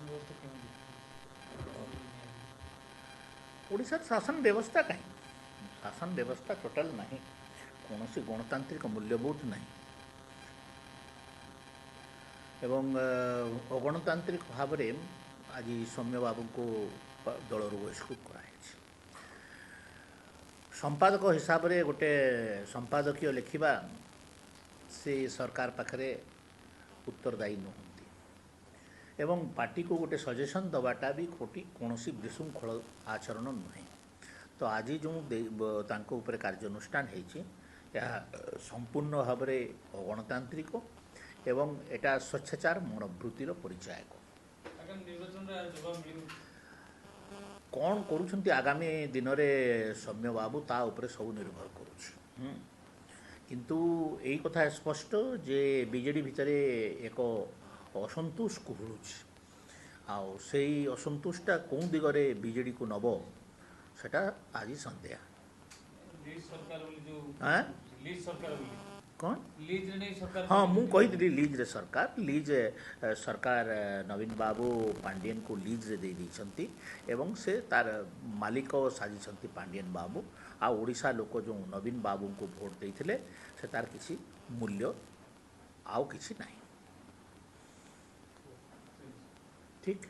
ବ୍ୟବସ୍ଥା କେମିତି? ଓଡ଼ିଶାର ଶାସନ ବ୍ୟବସ୍ଥା କାହିଁ? ଶାସନ ବ୍ୟବସ୍ଥା ଟୋଟାଲ ନାହିଁ, କୌଣସି ଗଣତାନ୍ତ୍ରିକ ମୂଲ୍ୟବୋଧ ନାହିଁ ଏବଂ ଅଗଣତାନ୍ତ୍ରିକ ଭାବରେ ଆଜି ସୌମ୍ୟ ବାବୁଙ୍କୁ ଦଳରୁ ବହିଷ୍କୃତ କରାଯାଇଛି। ସମ୍ପାଦକ ହିସାବରେ ଗୋଟେ ସମ୍ପାଦକୀୟ ଲେଖିବା, ସେ ସରକାର ପାଖରେ ଉତ୍ତରଦାୟୀ ନୁହନ୍ତି ଏବଂ ପାର୍ଟିକୁ ଗୋଟେ ସଜେସନ୍ ଦେବାଟା ବି କୌଣସି ବିଶୃଙ୍ଖଳ ଆଚରଣ ନୁହେଁ। ତ ଆଜି ଯେଉଁ ତାଙ୍କ ଉପରେ କାର୍ଯ୍ୟାନୁଷ୍ଠାନ ହେଇଛି, ଏହା ସମ୍ପୂର୍ଣ୍ଣ ଭାବରେ ଅଗଣତାନ୍ତ୍ରିକ ଏବଂ ଏଟା ସ୍ୱେଚ୍ଛାଚାର ମନୋବୃତ୍ତିର ପରିଚାୟକ। ଆଗାମୀ ନିର୍ବାଚନରେ ଏହାର ଜବାବ ମିଳିବ? କ'ଣ କରୁଛନ୍ତି ଆଗାମୀ ଦିନରେ ସୌମ୍ୟ ବାବୁ, ତା ଉପରେ ସବୁ ନିର୍ଭର କରୁଛି। କିନ୍ତୁ ଏଇ କଥା ସ୍ପଷ୍ଟ ଯେ ବିଜେଡ଼ି ଭିତରେ ଏକ ଅସନ୍ତୋଷ କୁହୁଳୁଛି, ଆଉ ସେଇ ଅସନ୍ତୋଷଟା କେଉଁ ଦିଗରେ ବିଜେଡ଼ିକୁ ନେବ ସେଟା ଆଜି ସନ୍ଦେହ। ଲିଜ୍ ସରକାର ବୋଲି ଯୋଉ ଆଁ? ଲିଜ୍ ସରକାର ବୋଲି କ'ଣ? ଲିଜ୍ରେ ନେଇ ସରକାର। ହଁ, ମୁଁ କହିଥିଲି ଲିଜ୍ରେ ସରକାର, ଲିଜ୍ ସରକାର। ନବୀନ ବାବୁ ପାଣ୍ଡିଆନକୁ ଲିଜ୍ରେ ଦେଇ ଦେଇଛନ୍ତି ଏବଂ ସେ ତାର ମାଲିକ ସାଜିଛନ୍ତି ପାଣ୍ଡିଆନ ବାବୁ। ଆଉ ଓଡ଼ିଶା ଲୋକ ଯେଉଁ ନବୀନ ବାବୁଙ୍କୁ ଭୋଟ ଦେଇଥିଲେ, ସେ ତାର କିଛି ମୂଲ୍ୟ ଆଉ କିଛି ନାହିଁ। ଠିକ୍।